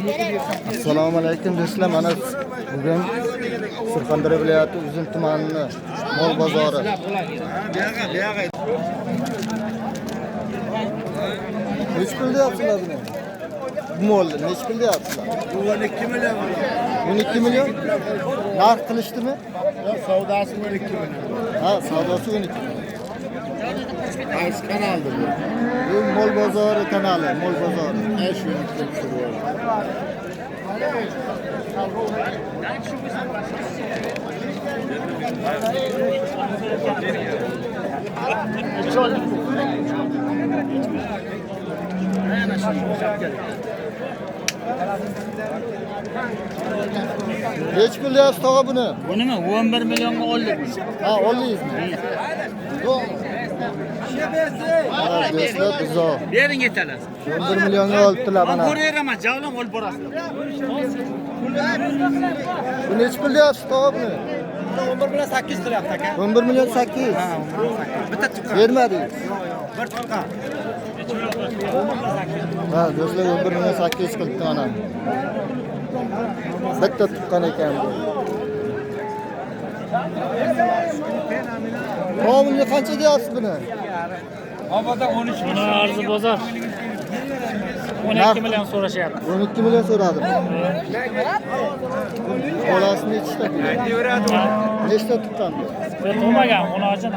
Assalomu alaykum do'stlar. Mana bugun Surxondaryo viloyati Uzun tumanini mol bozori. Necha pul deyapsizlar buni? Bu molni necha pul deyapsizlar? 12 million. 12 million? Narx qilishdimi? Savdosi 12 million. Ha, savdosi 12 million. Qaysi kanalda bu? Bu mol bozori kanali, mol bozori. Ha, shuni tushirib. Necha pul deyapsiz tog'a buni? Bunimi 11 millionga oldik. Ha, oldingizmi? Mana do'stlar, buzoq. Bering yetalasi. 11 millionga olibdilar mana. Ko'raveraman, javlon olib borasizlar. Bu necha pul deyapsiz tog'a buni? 11 million 800 qilyapti aka. 11 million 800. Bitta tuqqan. Bermadingiz. Bir tuqqan. Ha, do'stlar 11 million 800 qilibdi mana. Bitta tuqqan ekan bu. Tog'a bunga qancha deyapsiz buni? Buni arzi bozor. 12 million so'rashyapti. 12 million so'radim. Bolasi nechta? Nechta tuqqan bu? Bu tug'magan, uloji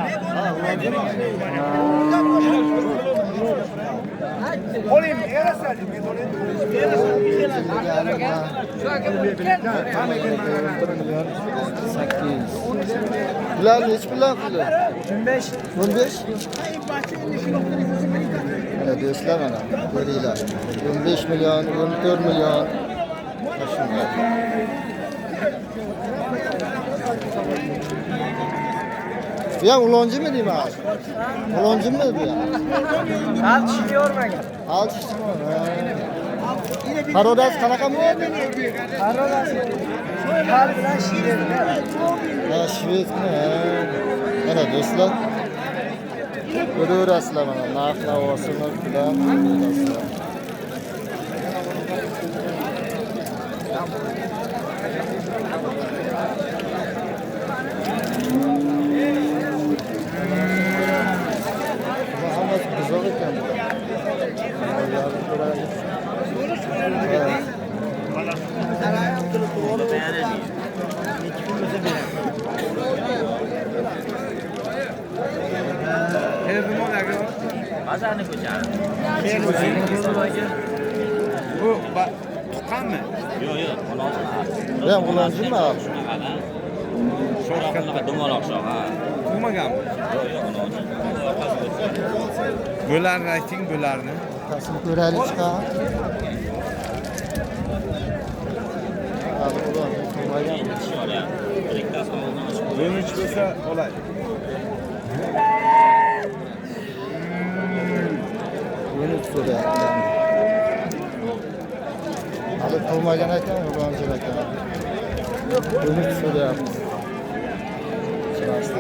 Ha, million 800. Bular nechi puldan qildi? 15. 15? Mana do'stlar, mana ko'ringlar. 15 million, 14 million. Mana shunday. Bu ham ulonjimi deyman? Ulonjimi bu ham? Hali tishini yormagan. Hali chiqmadi. Parodasi qanaqa bu? Parodasi hali bilan shved. Ha, shvedmi? Mana do'stlar. Ko'raverasizlar mana narx navosini bilan ko'rasizlar. Bu hammasi buzoq ekan bu. Mollarni ko'raylik. Bu tuqqanmi? Bu ham ulonjimi? Dumaloq shox, ha. Tug'maganmi? Bularni ayting, bularni. Tasini ko'raylik chiqa. Hali ulon tug'magan. 13 bo'lsa olay. 13 so'rayapti. Hali tug'magan ekan, ulonjir ekan. 13 so'rayapti. Chiroyli.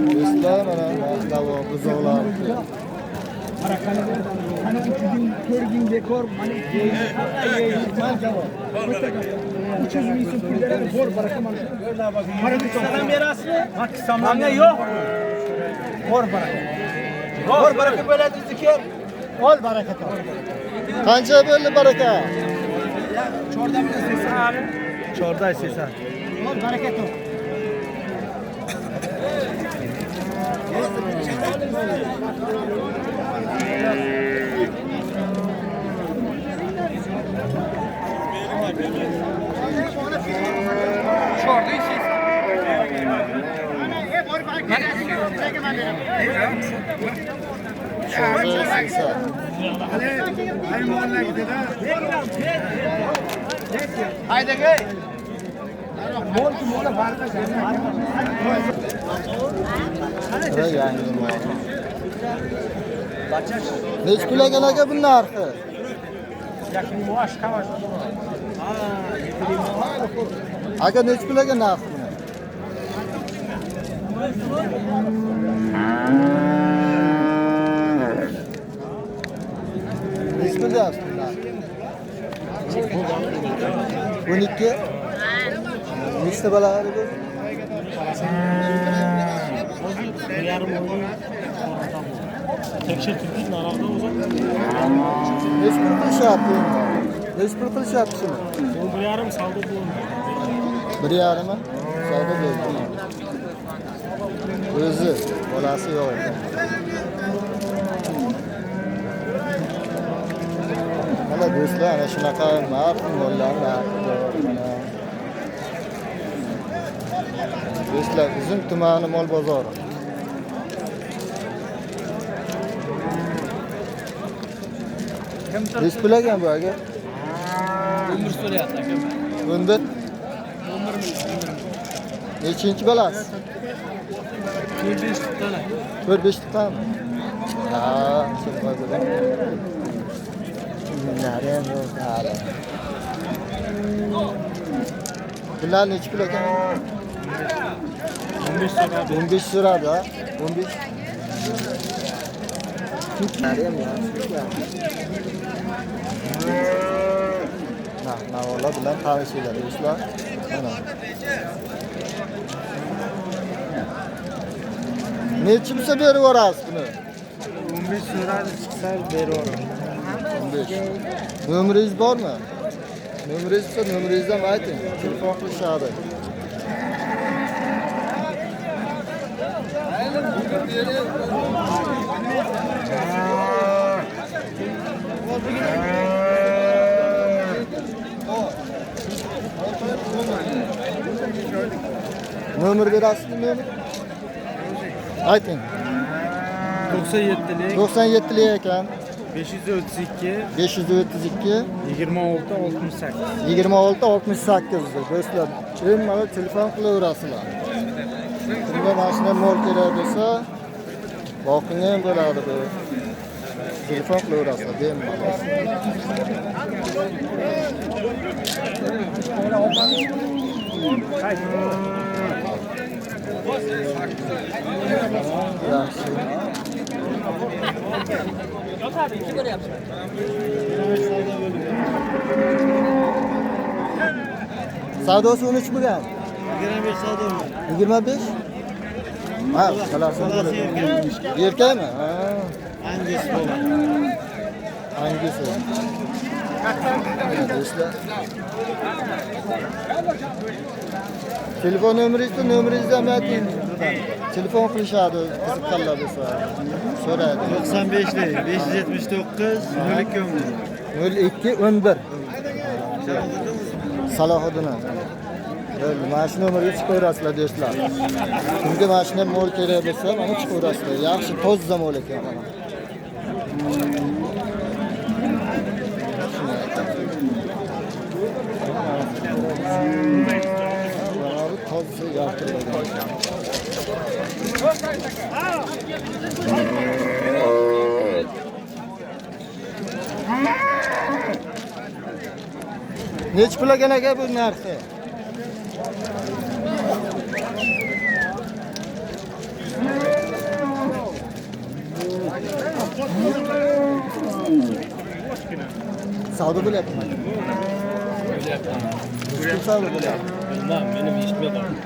Do'stlar, mana narx-navo buzoqlar. Mana 3 ming, 4 ming bekor, mana 300 ming so'm pul beradi, bor baraka mana. Salom berasizmi? Manga yo'q. Bor baraka. Bor baraka bo'ladi biziki. Ol baraka top. Qancha bo'ldi baraka? 14 million 80. 14 80. Bor baraka top. 14 80. Yangi mol. Nechi pul ekan aka buni narxi? Aka nechi pul ekan narxi buni? Nechi pul deyapsiz buni narxi? 12. Nechta bolalari bu? 1.5 Tekşir Türk'ün arada uzak. Nechi pul qilishyapti endi? Nechi pul qilishyapti shuni? 1.5 savdo bo'ldi. 1.5 mi? Savdo bo'ldi. O'zi bolasi yo'q ekan. Mana do'stlar, ana shunaqa narx mollar narxi mana. Do'stlar, Uzum tumani mol bozori. Nechi pul ekan bu aka? 11 so'rayapti aka. 11? 11 ming. Nechinchi bolasi? 4-5 tuqqani. 4-5 tuqqanmi? Ha, shunaqa bo'ladi. Nari ham yo'q, hali. Bular nechi pul ekan? 15 so'radi. 15 so'radi, ha? 15. Nari ham yaxshi ekan. Narx-navolar bilan tanishinglar do'stlar. Mana. Nechi bo'lsa berib yuborasiz buni? 15 so'radi, chiqsa berib yuboraman. 15. Nomeringiz bormi? Nomeringiz bo'lsa nomeringizni ham ayting. Telefon qilishadi. Nomer berasizmi, nomer? Ayting. 97lik. 97lik ekan. 532 532 26 68. 26 68 do'stlar. Bemalol telefon qilaverasizlar. Kimga mashina mol kerak bo'lsa, boqing ham bo'ladi bu. Telefon qilaverasizlar bemalol. Yaxshi. Savdosi 13 bo'lgan. 25 savdo bo'lgan. 25? Ha, xalasini bo'ladi. Erkakmi? Ha. Angus bo'ladi. Angus. Do'stlar. Telefon nomeringizni ham ayting. Telefon qilishadi, qiziqqanlar bo'lsa. So'raydi. 95lik 579 02 11. 02 11. Salohiddin. Mana shu nomerga chiqaverasizlar do'stlar. Kimga mana shunday mol kerak bo'lsa, mana chiqaverasizlar. Yaxshi toza mol ekan mana. Mana bu toza yaltirilgan. Nechi pul ekan aka bu narxi? Savdo bo'lyaptimi? Bo'lyapti. Kim savdo bo'lyapti? Bilmam, menim eshitmay qoldim.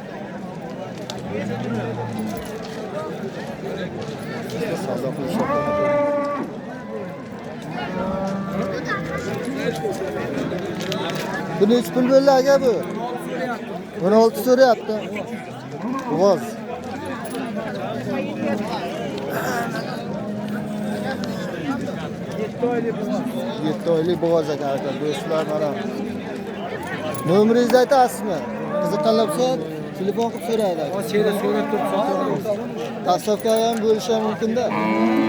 Savdo qilishyapti. Bu nechi pul bo'ldi aka bu? 16 so'rayapti. Bo'g'oz. Yetti oylik bo'g'oz ekan aka do'stlar mana. Nomeringizni aytasizmi? Qiziqqanlar bo'lsa telefon qilib so'raydi. Seni so'rab turib sotaveramiz. Dastlabki ham bo'lishi ham mumkin-da.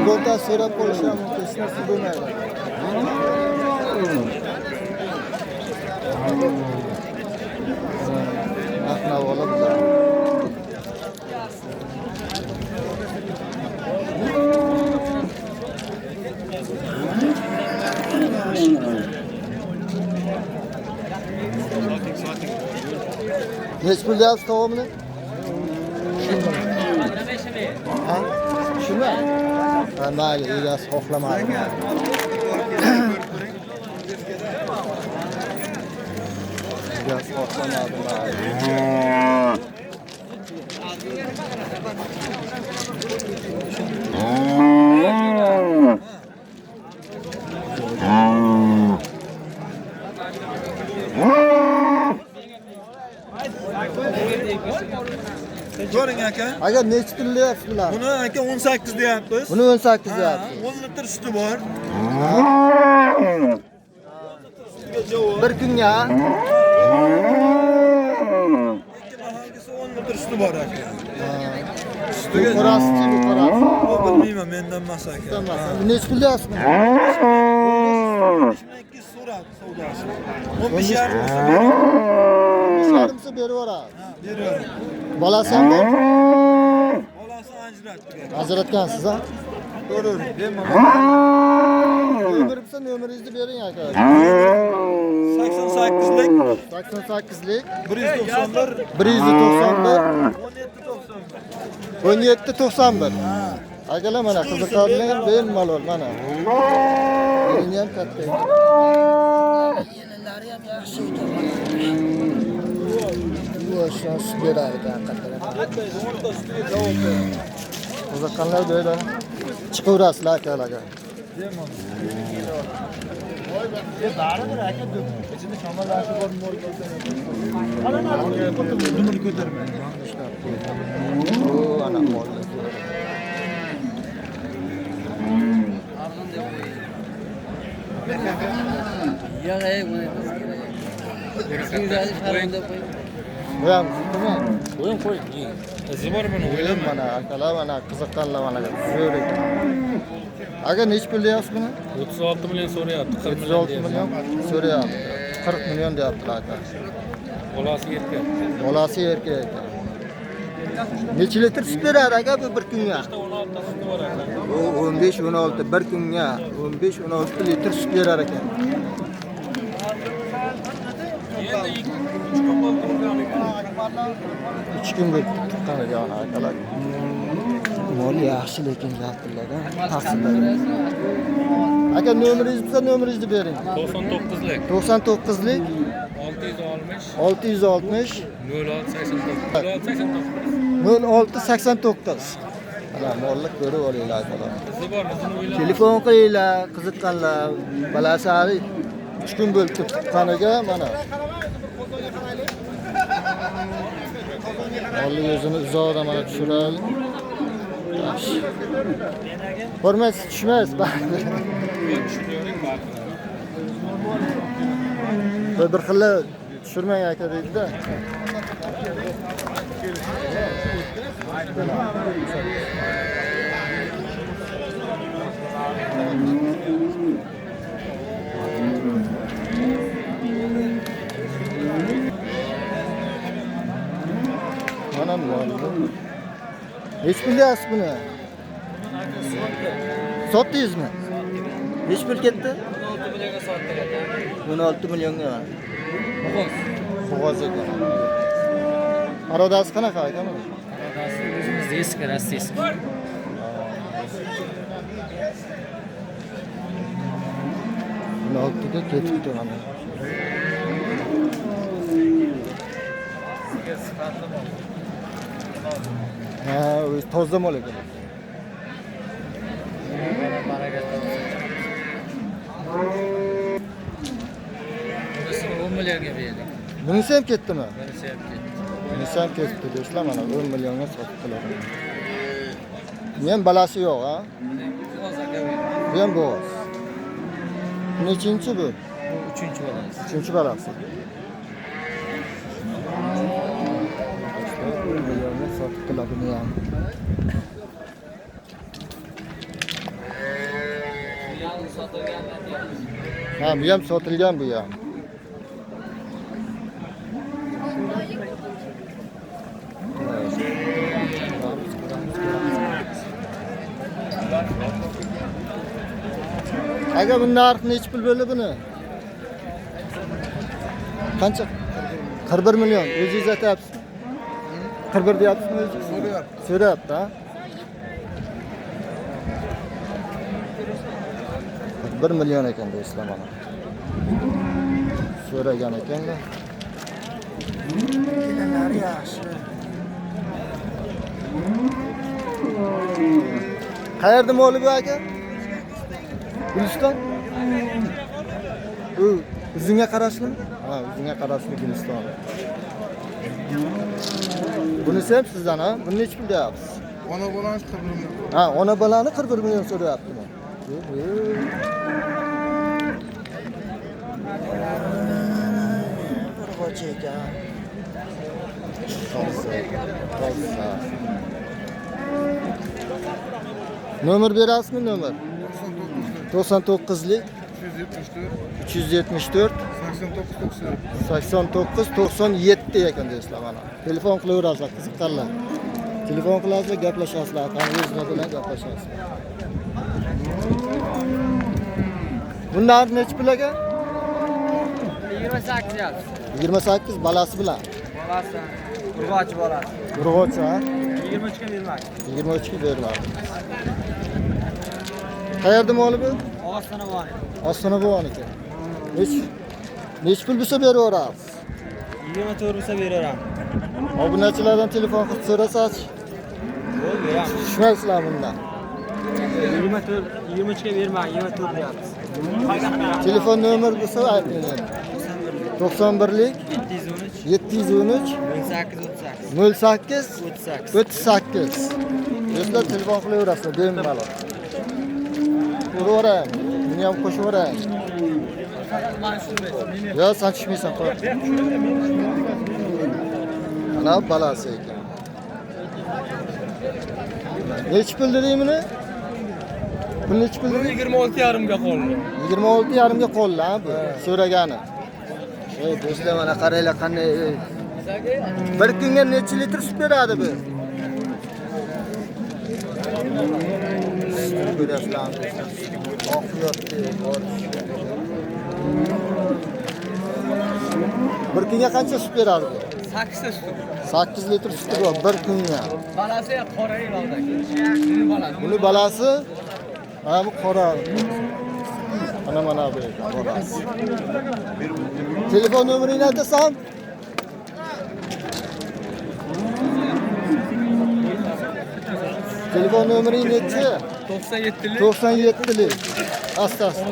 Birortasi so'rab qolishi ham mumkin, hech narsa bo'lmaydi. Narx-navolar bular. Nechi pul deyapsiz tovug'ini? Ha? Shumi? Ha, mayli, egasi xohlamadi. Egasi xohlamadi, mayli. Ko'ring aka. Aka nechi pul deyapsiz bular? Buni aka 18 deyapmiz. Buni 18 deyapsiz. 10 litr suti bor. Bir kunga Ikki mahalgisi 10 litr suti bor aka. Sutiga qorasi-chi, bu qorasi. Bu bilmayman, mendan emas aka. Nechi pul deyapsiz buni? 5200 so'rab savdosi. 15,5 bo'lsa 15,5 berib yuboradi. beraveradi. Bolasi ham bor. Bolasi ajratdi. Ajratgansiz ha? Ko'ravering, bemalol. Nomer bo'lsa nomeringizni bering aka. 88lik 88lik 191 191 1791. 1791. Akalar mana qiziqarli bemalol mana. Endi ham katta. Yelinlari ham yaxshi ekan. Bu shans beradi haqiqatan. Qiziqqanlar böyle chiqaverasizlar akalarga. Baribir aka ichida shamollashi bor, mo'l bo'lsa. Dumini ko'tarmaydi. Bu ana mol. Qo'yamiz, Qo'ying, qo'ying. Izi bor buni, o'ylab mana akalar mana qiziqqanlar mana zo'r ekan. Aka nechi pul deyapsiz buni? 36 million so'rayapti, 40 million 36 million so'rayapti. 40 million deyaptilar aka. Bolasi erkak. Bolasi erkak ekan. Necha litr sut beradi aka bu bir kunga? 16 suti bor aka. Bu 15-16 bir kunga 15-16 litr sut berar ekan. Endi 3 kun bo'ldi turganiga. 3 kun bo'ldi tuqqaniga ana akalar. Mol yaxshi lekin gapirlar-da, taqsimlar. Aka nomeringiz bo'lsa nomeringizni bering. 99lik 99lik 660 660 0689 0689. Mana molni ko'rib olinglar akalar. Izi bor, izini o'ylab. Telefon qilinglar, qiziqqanlar. Bolasi hali 3 kun bo'ldi tuqqaniga mana. Molni o'zini uzoqdan mana tushiraylik. Yaxshi. Ko'rmaysiz, tushmaysiz baribir. Bir xilla tushirmang aka deydi-da. Mana molni. Nechi pul deyapsiz buni? Sotdingizmi? Nechi pul ketdi? 16 millionga sotdik aka. 16 millionga. Bo'g'oz. Bo'g'oz ekan. Parodasi qanaqa aka buni? Parodasi o'zimizda eski, rossiyskiy. 16ga ketibdi mana. Ha, o'zi toza mol ekan. Bunisini 10 millionga berdik. Bunisi ham ketdimi? Bunisi ham ketdi. Bunisi ham ketdi do'stlar, mana 10 millionga sotdilar. Buni ham balasi yo'q, ha? Bo'g'oz aka. Bu ham bo'g'oz. Nechinchi bu? Bu 3-bolasi. 3-bolasi. 10 millionga sotdilar buni ham. Ha, bu ham sotilgan bu ham. Aka bu narx nechi pul bo'ldi buni? Qancha? 41 million. O'zingiz aytyapsizmi? 41 deyapsizmi o'zingiz? So'rayapti. So'rayapti, ha? 1 million ekan do'stlar mana. So'ragan ekanlar. Kelinlari yaxshi. Qayerda moli bu aka? Guliston? U Uzunga qarashlimi? Ha, Uzunga qarashli Guliston. Bunisi ham sizdan, ha? Buni nechi pul deyapsiz? Ona bolani 41 million. Ha, ona bolani 41 million so'rayaptimi? Urg'ochi ekan. Toza, toza. Nomer berasizmi, nomer? 99lik 374 89 97 ekan do'stlar mana. Telefon qilaverasizlar, qiziqqanlar. Telefon qilasizlar, gaplashasizlar, akani o'zini bilan gaplashasizlar. Bunlar nechi pul aka? 28 deyapsiz. 28 balasi bilan. Bolasi. Urg'ochi bolasi. Urg'ochi, ha? 23 ga beriladi. 23 ga beriladi. Qayerda moli bu? Ostona bor. Ostona buvoniki. Nechi pul bo'lsa beraverasiz? 24 bo'lsa beraveramiz. Obunachilardan telefon qilib so'rasachi? Yo'q, beramiz. Tushmaysizlar bundan. 24, 23 ga bermang, 24 deyapmiz. Telefon nomer bo'lsa ayting. 91lik 713 713 08 38 08 38. Do'stlar telefon qilaverasizlar bemalol. Uraveraymi? Buni ham qo'shib yuboraymi? Yo, sen tushmaysan, qo'y. Ana balasi ekan. Nechi pul deding buni? Buni nechi pul deding? 26,5 ga qoldi. 26,5 ga qoldi, ha bu so'ragani. Ey do'stlar, mana qaranglar qanday. Bir kunga necha litr sut beradi bu? Sut ko'rasizlar. Oqyapti, bor. Bir kunga qancha sut beradi bu? 8 ta sut. 8 litr suti bor bir kunga. Balasi ham qora yo'ldagi. Buni balasi. Buni balasi mana bu qora. Mana mana bu bolasi. Telefon nomerini aytasan? Telefon nomering nechi? 97lik 97lik. Asta asta.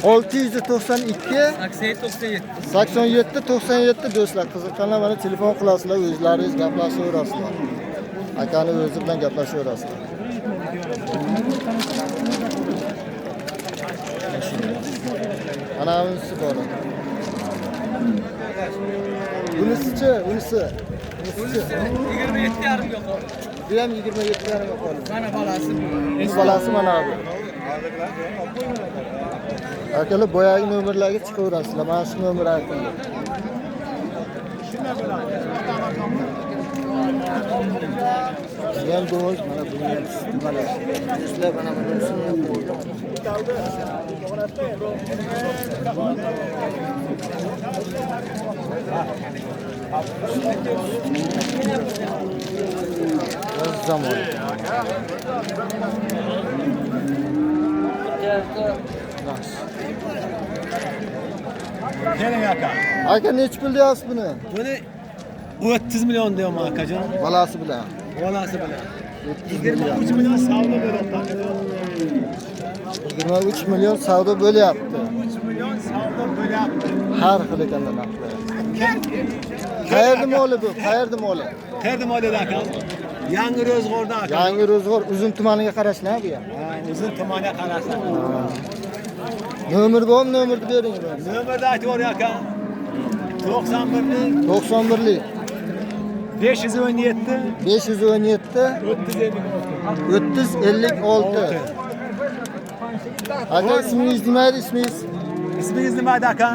692 692 87 97. 87 97 do'stlar, qiziqqanlar mana telefon qilasizlar, o'zlaringiz gaplashaverasizlar. Akani o'zi bilan gaplashaverasizlar. Ana bunisi bor. Bunisichi, unisi. Bunisi 27,5 ga qoldi. Bu ham 27,5 ga qoldi. Mana bolasi bu. Bu bolasi mana bu. Akalar boyagi nomerlarga chiqaverasizlar. Mana shu nomer aytildi. Bu ham do'z, mana buni ham mana. Do'stlar, mana bunisini ham qo'ydim. Zamon. Keling aka. Aka nechi pul deyapsiz buni? Buni 30 million deyapman akajon. Bolasi bilan. Bolasi bilan. 23 million savdo bo'lyapti. 23 million savdo bo'lyapti. 3 million savdo bo'lyapti. Har xil ekanda narxlar. Qayerda moli bu? Qayerda moli? Qayerda moli aka? Yangi Ro'zg'ordan aka. Yangi Ro'zg'or Uzun tumaniga qarashli bu ham. Ha, Uzun tumaniga qarashli. Nomer bormi? Nomerni bering. Nomerni aytib yuboring aka. 91lik 91lik 517 517 356 356. Aka ismingiz nima edi ismingiz? Ismingiz nima edi aka?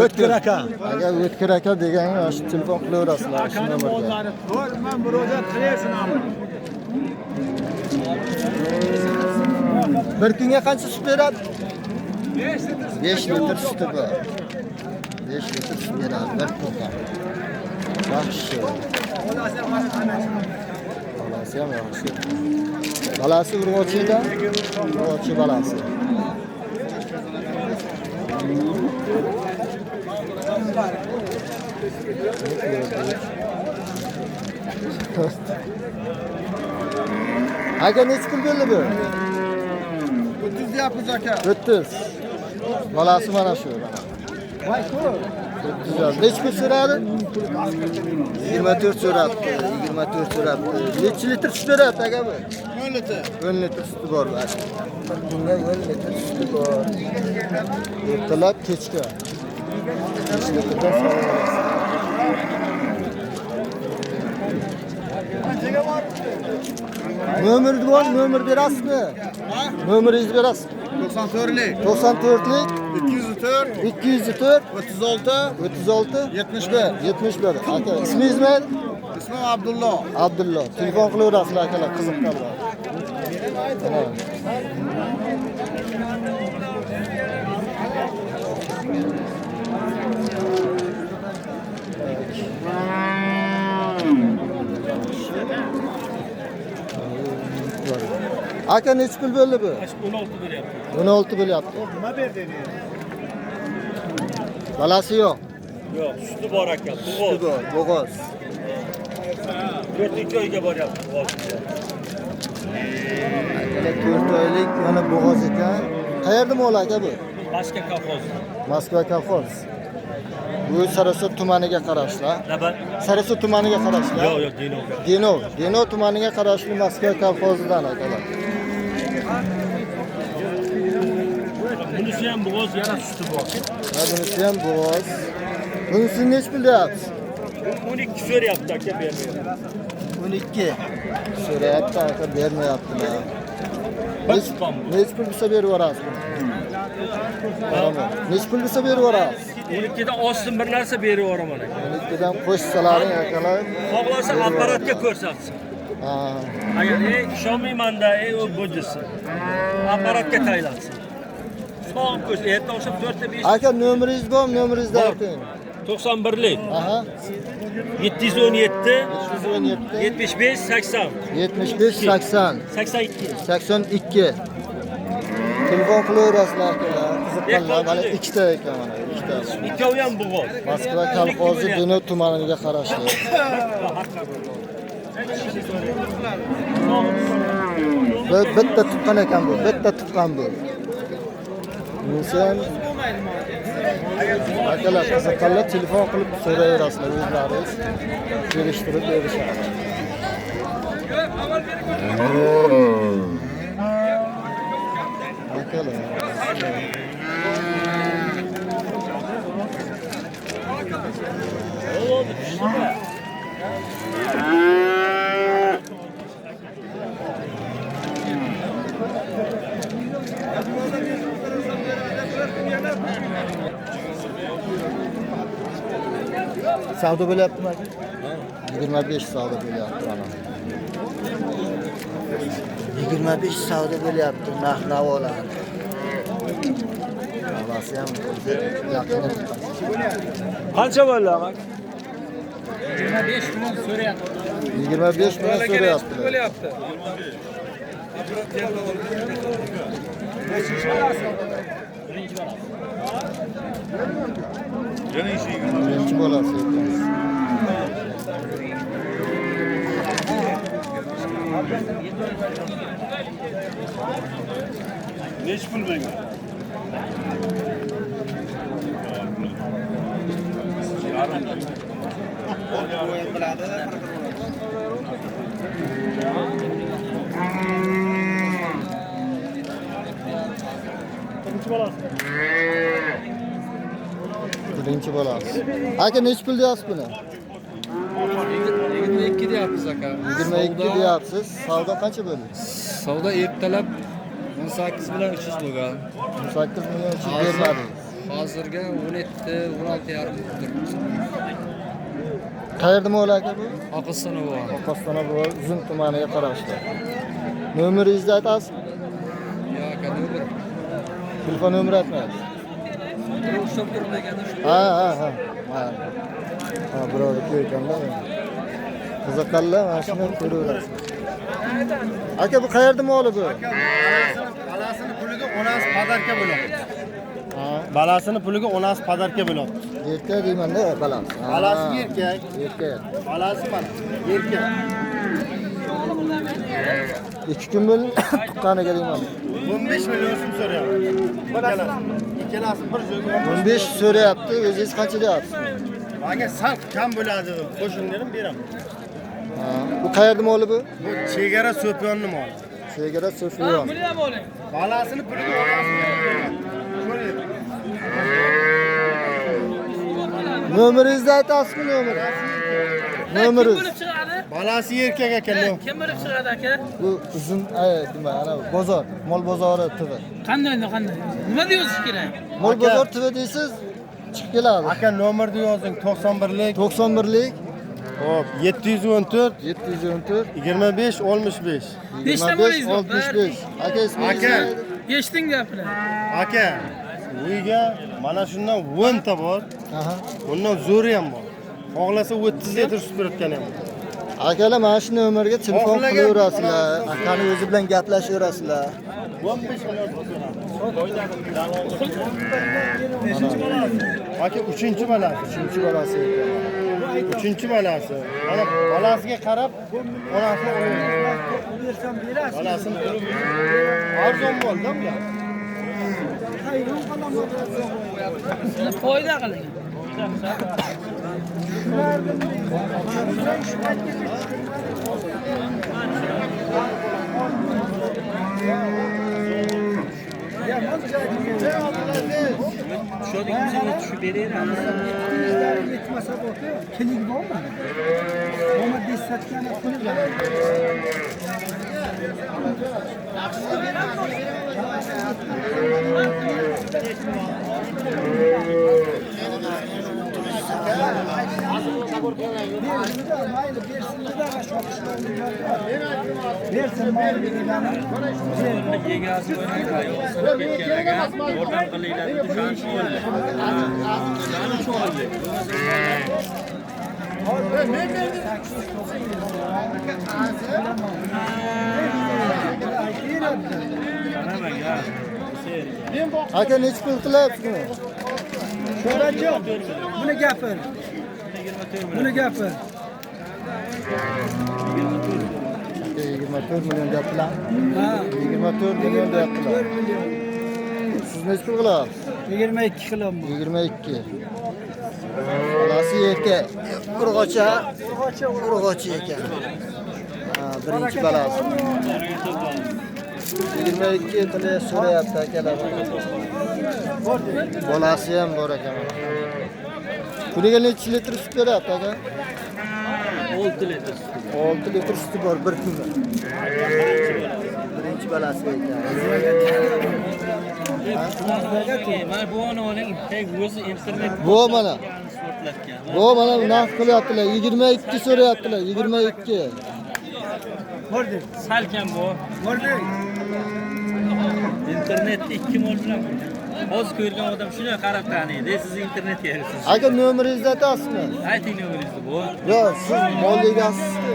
O'tkir aka. Aka O'tkir aka deganga mana shu telefon qilaverasizlar shu Akani nomerga. mollari to'rt, man murojaat qilaversin ammo. Bir kunga qancha sut beradi? 5 litr 5 litr suti bor. 5 litr sut beradi bir kunga. Yaxshi. Balasi ham yaxshi. Balasi urg'ochida, urg'ochi balasi. Aka necha pul bo'ldi bu? 30 deyapmiz aka. 30. Balasi mana shu. 30. Necha pul so'radi? 24 so'rabdi. 24 so'rabdi. Necha litr sut beradi aka bu? 10 litr. 10 litr suti bor bu aka. Bir kunga 10 litr suti bor. Ertalab kechga. 5 litrdan sog'ib olasiz. Nomer bor, nomer berasizmi? Nomeringizni berasizmi? 94lik. 94lik 204 204 36 36 71. 71. Aka, ismingiz nima? İsmim Abdullah. Abdullah. Telefon qilaverasizlar akalar, qiziqqanlar. Mana. Aka necha pul bo'ldi bu? 16 beryapti. 16 bo'lyapti. Nima berdi? Balasi yo'q. Yo'q, suti bor aka, Suti bor, bo'g'oz. 4 oyga boryapti bo'g'oz. Akalar 4 oylik mana bo'g'oz ekan. Qayerda mol aka bu? Moskva kolxoz. Moskva kolxoz. Bu Sariosiyo tumaniga qarashli. Nima? Sariosiyo tumaniga qarashli. Yo'q, yo'q, Denov. Denov, Denov tumaniga qarashli Moskva kolxozidan akalar. Bunisi ham bo'g'oz, yana suti bor. Ha, bunisi ham bo'g'oz. Bunisi necha pul deyapsiz? 12 so'rayapti aka, bermayapti. 12 so'rayapti aka, bermayaptilar. Necha pul bo'lsa berib yuborasiz buni? Necha pul bo'lsa berib yuborasiz? 12dan ostin bir narsa berib yuboraman aka. 12dan qo'shsalaring akalar. Xohlasa apparatga ko'rsatsin. Ha. Agar ishonmayman-da, u bu desa. Apparatga taylansin. Sog'ib ko'rs, erta oqshom 4 ta 5. Aka nomeringiz bormi? Nomeringizni ayting. 91lik. Aha. 717 717 75 80 75 80 82 82. Telefon qilaverasizlar akalar. Qiziqqanlar mana ikkita ekan, mana ikkita. Ikkovi ham bo'g'oz. Moskva kolxozi Denov tumaniga qarashli. Bitta tuqqan ekan bu, bitta tuqqan bu. Bunisi ham akalar qiziqqanlar telefon qilib so'rayverasizlar o'zlaringiz. Kelishtirib berishadi. Akalar. Savdo bo'lyaptimi aka? 25 savdo bo'lyapti mana. 25 savdo bo'lyapti narx navolar. Navasi ham yaqin. Qancha bo'ldi aka? 25 million so'rayapti. 25 million so'rayapti. Bo'lyapti. Birinchi bolasi ekan. Necha pul menga? Birinchi bolasi. Aka necha pul deyapsiz buni? 22 deyapmiz aka. 22 deyapsiz. Savdo qancha bo'ldi? Savdo ertalab 18 million 300 bo'lgan. 18 million 300 bermadingiz. Hozirga 17, 16,5 turibdi. Qayerda mol aka bu? Oqistona bu. Oqistona bu Uzun tumaniga qarashli. Nomeringizni aytasizmi? Yo'q aka, nomer. Telefon nomeri aytmaysiz. Ushlab turibdi ekanda shu. Ha, ha, ha. Mayli. Ha, birovniki ekanda. Qiziqqanlar mana shuni ko'raverasiz. Aka, bu qayerda moli bu? Balasini puliga onasi podarka bo'ladi. Ha, Balasini puliga onasi podarka bo'ladi. Erkak deyman-da, balasi. Balasi erkak. Erkak. Balasi mana erkak. 2 kun bo'ldi tuqqaniga deyman. 15 million so'm so'rayapti. Ikkalasi bir joyga 15 so'rayapti, o'zingiz qancha deyapsiz? Menga sal kam bo'ladi dedim. Qo'shing dedim, beraman. Ha, bu qayerda moli bu? Bu chegara So'piyonni moli. Chegara So'fiyon. Balasini puliga onasi. Nomeringizni aytasizmi, nomer? Nomeringiz. Kim bo'lib chiqadi? Balasi erkak ekan. Kim bo'lib chiqadi aka? Bu uzun, nima, ana bozor, mol bozori TV. Qanday, qanday? Nima deyish kerak? Mol bozor TV deysiz, chiqib keladi. Aka, nomerni yozing 91lik 91lik Hop, 714 714 25 65. Nechta molingiz bor? 65. Aka, ismingiz Aka. nima? Eshitding gapini. Aka, uyga mana shundan 10 ta bor. Aha. Bundan zo'ri ham bor. Xohlasa 30 litr sut berayotgan ham bor. Akalar, mana shu nomerga telefon Xohlagan qilaverasizlar. Akani o'zi bilan gaplashaverasizlar. 15 million so'radi. Aka, 3-chi bolasi. 3-chi bolasi ekan. 3-chi bolasi. Mana bolasiga qarab onasini olaveradi. Bolasini puli arzon bo'ldi bular. Buni foyda qiling. Yetmasa bo'lsa, keling bormi? Bo'lma desatgani puli bor. Bersin mayli degani. Egasi o'ynab ketgan ekan. Yordam qilinglar deb ishonch bo'ldi. Ishonch bo'ldi. Aka, necha pul qilyapsiz buni? Sho'rajon, buni gapir. Buni gapir. 24 million deyaptilar. Ha. 24 million deyaptilar. Siz necha pul qilyapsiz? 22 qilyapman. 22. Bolasi erkak. Urg'ocha. Urg'ochi ekan. Ha, birinchi balasi. 22 qilib so'rayapti akalar. Bolasi ham bor ekan. Kuniga necha litr sut beryapti aka? 6 litr sut. 6 litr suti bor bir kunda. Birinchi balasi ekan. Mana bu onu oling, tek o'zi internet. Bu mana. Bu mana narx qilyaptilar. 22 so'rayaptilar. 22. Bordi. Salkan bu. Bordi. Internetda 2 mol bilan. Hozir ko'rgan odam shunday qarab taniydi. Siz internetga yursiz. Aka, nomeringizni aytasizmi? Ayting nomeringizni bu. Yo'q, siz mol egasisiz-ku.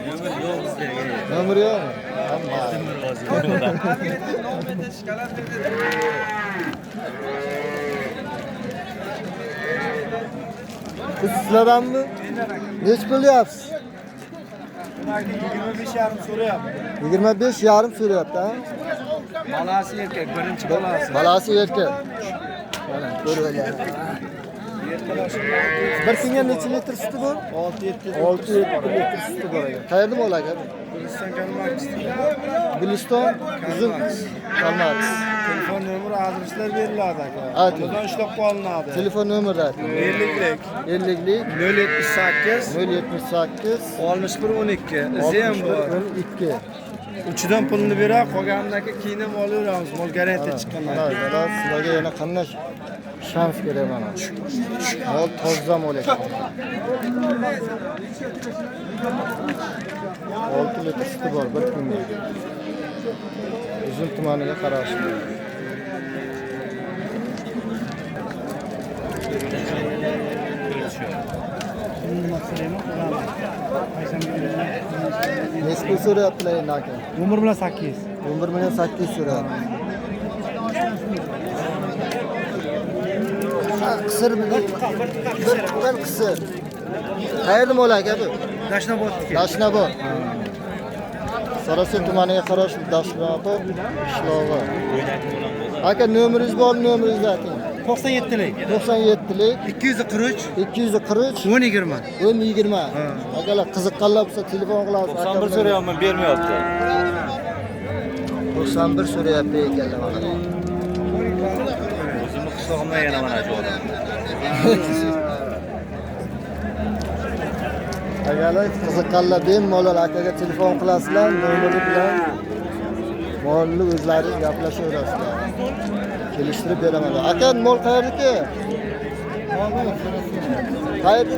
Nomer yo'q bizda. Nomer yo'qmi? Hamma. Bu sizlardanmi? Necha pul deyapsiz? 25,5 so'rayapti. 25,5 so'rayapti, ha? Balasi erkak, birinchi bolasi. Balasi erkak. Mana ko'rib olyapman. Bir kunga necha litr suti bor? 6-7 6-7 litr suti bor ekan. Qayerda mol aka? Guliston Kalmarkis. Guliston uzun Kalmarkis. Telefon nomeri adreslar beriladi aka. Ayting. Undan ishlab qolinadi. Telefon nomeri ayting. 50lik 50lik 078 078 61 12. Izi ham bor. 12. Uchidan pulini beradi, qolganidan keyin ham olaveramiz. Mol garantiya chiqqandan Mana keyin. akalar, sizlarga yana qanday shans kerak mana. Mol toza mol ekan. 6 litr suti bor bir kunga. Uzum tumaniga qarashli. Necha pul so'rayaptilar endi aka? 11 million 800. 11 million 800 so'rayapti. Qisirmi? Bir qisir. Qayerda mol aka bu? Dashnobodniki. Dashnobod. Sarasoy tumaniga qarashli Dashnobod qishlog'i. Aka nomeringiz bor, nomeringizni ayting. 97lik. 97lik 243 243 1020. 1020. Akalar qiziqqanlar bo'lsa telefon qilasiz. 91 so'rayapman, bermayapti. 91 so'rayapti ekanlar mana. O'zimni qishlog'imdan yana mana shu odam. Akalar qiziqqanlar bemalol akaga telefon qilasizlar, nomeri bilan molni o'zlaringiz gaplashaverasizlar. Kelishtirib beraman. Aka, mol qayerdiki? Qayerda?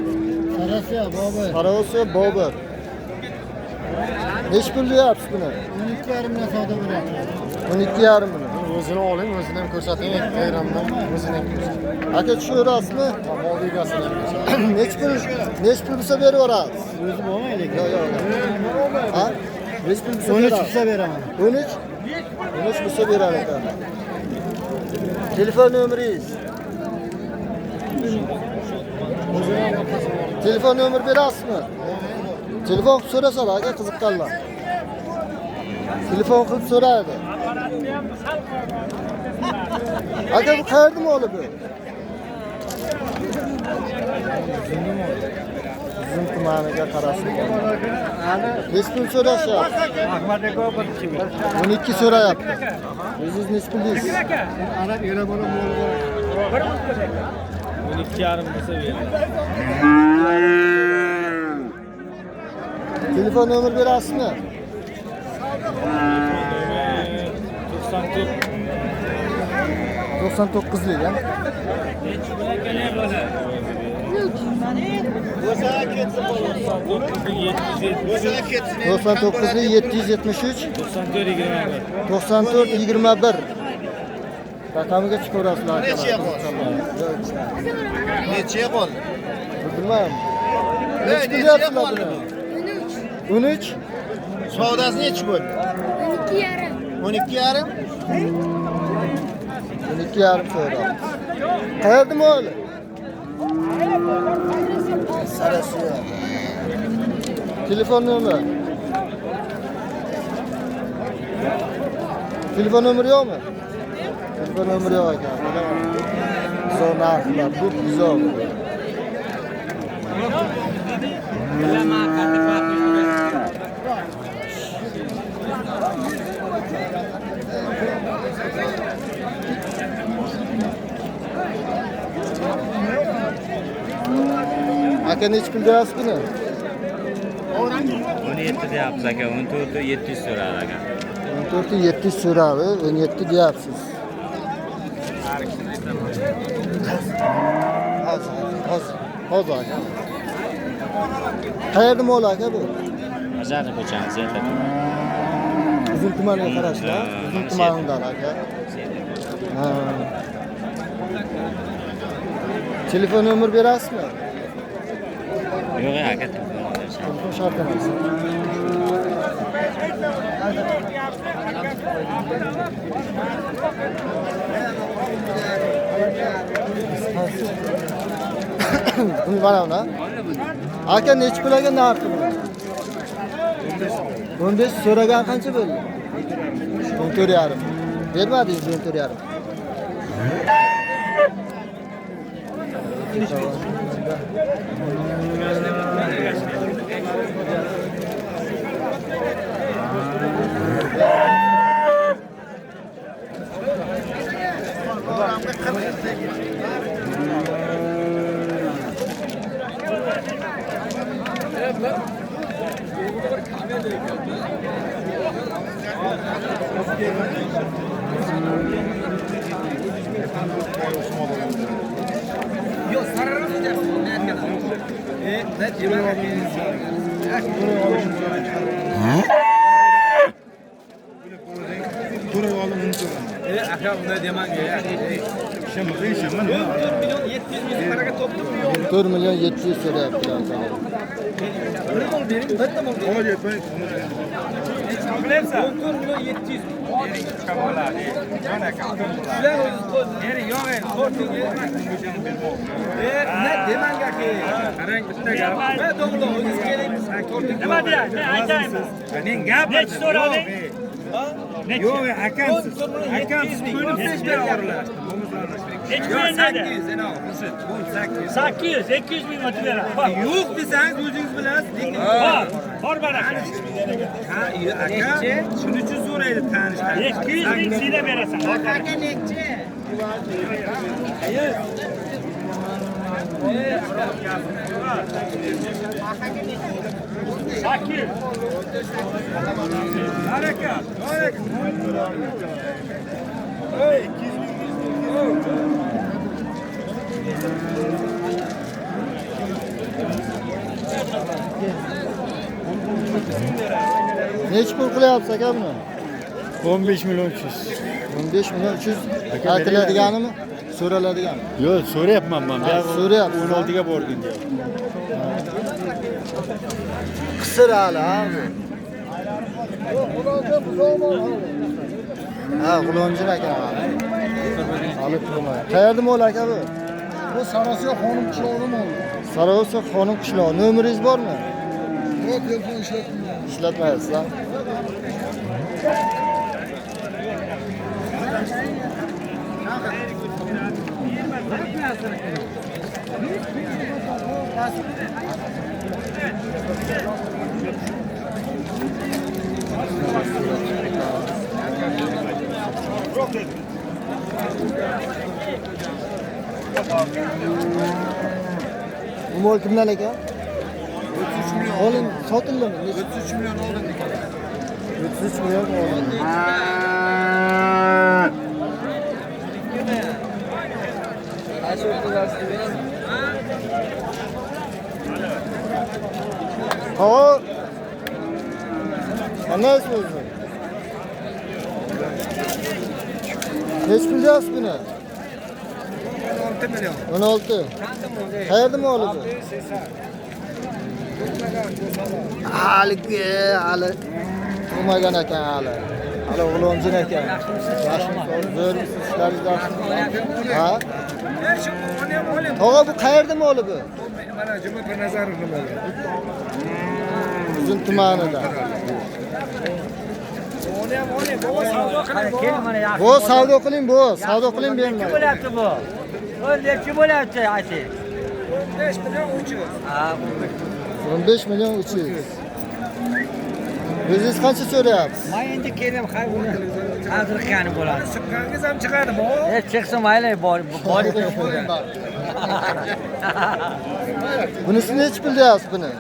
Sarosiyo Bobur. Sarosiyo Bobur. Necha pul deyapsiz buni? 12,5 million savdo bo'lyapti. 12,5 million. O'zini oling, o'zini ham ko'rsating, bayramdan o'zini ham ko'rsating. Aka tushaverasizmi? Mol egasini ham ko'rsating. Necha pul bo'lsa berib yuborasiz? O'zi bo'lmaydi lekin. Yo'q, yo'q. Ha? Necha pul bo'lsa 13 bo'lsa beraman. 13? 13 bo'lsa berar ekan. Telefon nomeringiz? Telefon nomer berasizmi? Telefon qilib so'rasadi aka qiziqqanlar. Telefon qilib so'radi. Aka bu qayerda moli bu? Uzum tumaniga qarashli. Necha pul so'rashyapti? 12 so'rayapti. O'zingiz necha pul deysiz? 12,5 desa beradi. Telefon nomer berasizmi? 99 99lik, ha? To'qson to'qqizlik 773 94 21 raqamiga chiqaverasizlar. Nechaga qoldi? Bilmayman. Necha deyapsizlar buni? 13. Savdosi necha bo'ldi? 12,5. 12,5? 12,5 so'radi. Qayerda mol? Sarasiya. Telefon nomeri? Telefon nomeri yo'qmi? Telefon nomeri yo'q ekan. Buzov narxlar, bu buzov. Aka necha pul deyapsiz buni? 17 deyapmiz aka, 14,700 so'radi aka. 14,700 so'radi, 17 deyapsiz. Hozir aka. Qayerda mol aka bu? Bozorni ko'chamiz, Zerta tumani. Uzun tumaniga qarashli, Uzun tumanidan aka. Ha. Telefon nomer berasizmi? Yo'q aka, telefon shart emas. Buni mana buni. Aka necha pul aka narxi buni? 15 so'ragan qancha bo'ldi? 14,5. Bermadingiz 14,5. 4 million 700 so'rayaptilar. Bir mol bering, bitta mol bering. 14 million 700. Sizlar o'zingiz qo'ying. Bering, yo'q, to'rtingi. Ne demang aka. Qarang, bitta gap. Men to'g'ri o'zingiz keling. Nima deyapsiz? Men aytaymi? Men gap nechi so'rading? Yo'q, akamsiz. Akamsiz pulni besh bera oralashdi. Nechi million dedi? 800, 800, 200 ming o'tib beradi. Yo'q desangiz o'zingiz bilasiz, lekin bor, bor baraka. Ha, aka, shuning uchun so'raydi tanishlar. 200 ming siyla berasan. Aka nechi? 800. Baraka, baraka. Ey, 200 ming. Nechi pul qilyapsiz aka buni? 15 million 300. 15 million 300 aytiladiganimi? So'raladiganmi? Yo'q, so'rayapman men. So'rayapsiz. 16 ga borgin deyapti. Qisir hali, ha bu. Ha, G'ulonjin aka. Hali turmay. Qayerda mol aka bu? Bu Sarosiyo xonim qishlog'ida mol. Sarosiyo xonim qishlog'i. Nomeringiz bormi? Yo'q, telefon ishlatmayman. Ishlatmaysiz, ha? Bu mol kimdan aka? 33 million. Olin, sotildimi? 33 million olindi. 33 million olindi. Havo. Qandaysiz o'zi? Nechi pul deyapsiz buni? 16 million. 16. Qayerda moli bu? Hali hali tug'magan ekan hali. Hali o'g'lonjin ekan. Yaxshimisiz? Zo'rmisiz? Ishlaringiz yaxshimi? Ha? Tog'a bu qayerda moli bu? Mana Juma Pirnazarovning moli. Uzun tumanida. Bu savdo qiling, bu savdo qiling bemalol. Bo'lyapti bu. Nechi bo'lyapti ayting? 15 million 300. Ha, 15 million 300. O'zingiz qancha so'rayapsiz? Men endi kelim, hay uni hozir qani bo'ladi. Chiqqangiz ham chiqadi, bu. Chiqsin mayli, bor, bor. Bunisi nechi pul deyapsiz buni?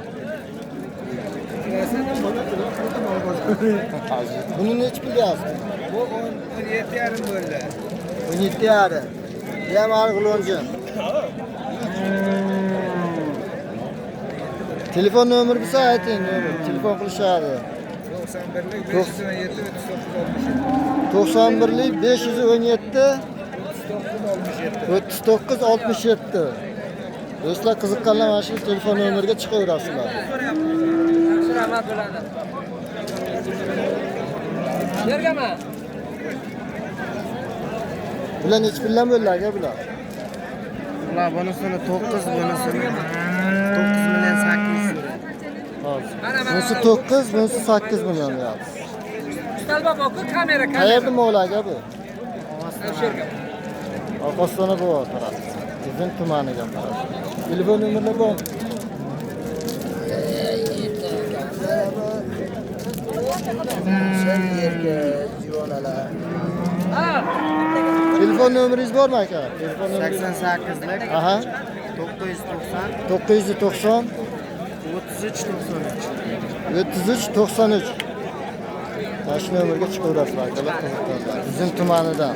Buni nechi pul deyapsiz? Bu 17,5 bo'ldi. 17,5. Bu ham hali G'ulonjin. Telefon nomeri bo'lsa ayting, nomer. Telefon qilishadi. 91 517 91 517 39 67. 39 67. Do'stlar, qiziqqanlar mana shu telefon nomeriga chiqaverasizlar. Rahmat bo'ladi. Yergami? Bular nechi puldan bo'ldi aka bular? Ular bunisini 9, bunisini 9 million 800 so'raydi. Hozir. Bunisi 9, bunisi 8 million deyapsiz. Ustalba boku kamera, kamera. Qayerda mol aka bu? Oqostona bu taraf. Uzun tumaniga qarab. Telefon nomerlar bormi? Telefon nomeringiz bormi aka? Telefon nomeringiz 88lik Aha. 990 990 33 93. 33 93. Mana shu nomerga chiqaverasizlar akalar, qiziqqanlar. Uzun tumanidan.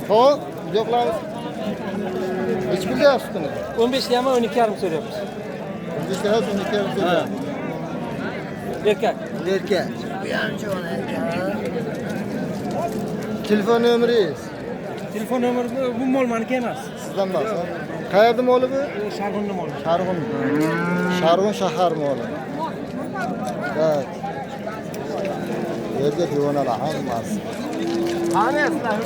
Xo'p, video qilamiz. Nechi pul deyapsiz buni? 15 ga 12,5 so'rayapmiz. 15 ga 12,5 so'rayapmiz. Erkak. Erkak. Bu ham juvon ekan. Telefon nomeringiz? Telefon nomeri bu mol meniki emas. Sizdan emas, ha? Qayerda moli bu? Sharg'unni moli. Sharg'un. Sharg'un shahar moli. Так. Bu yerga devonalar hammasi. Qani sizlar?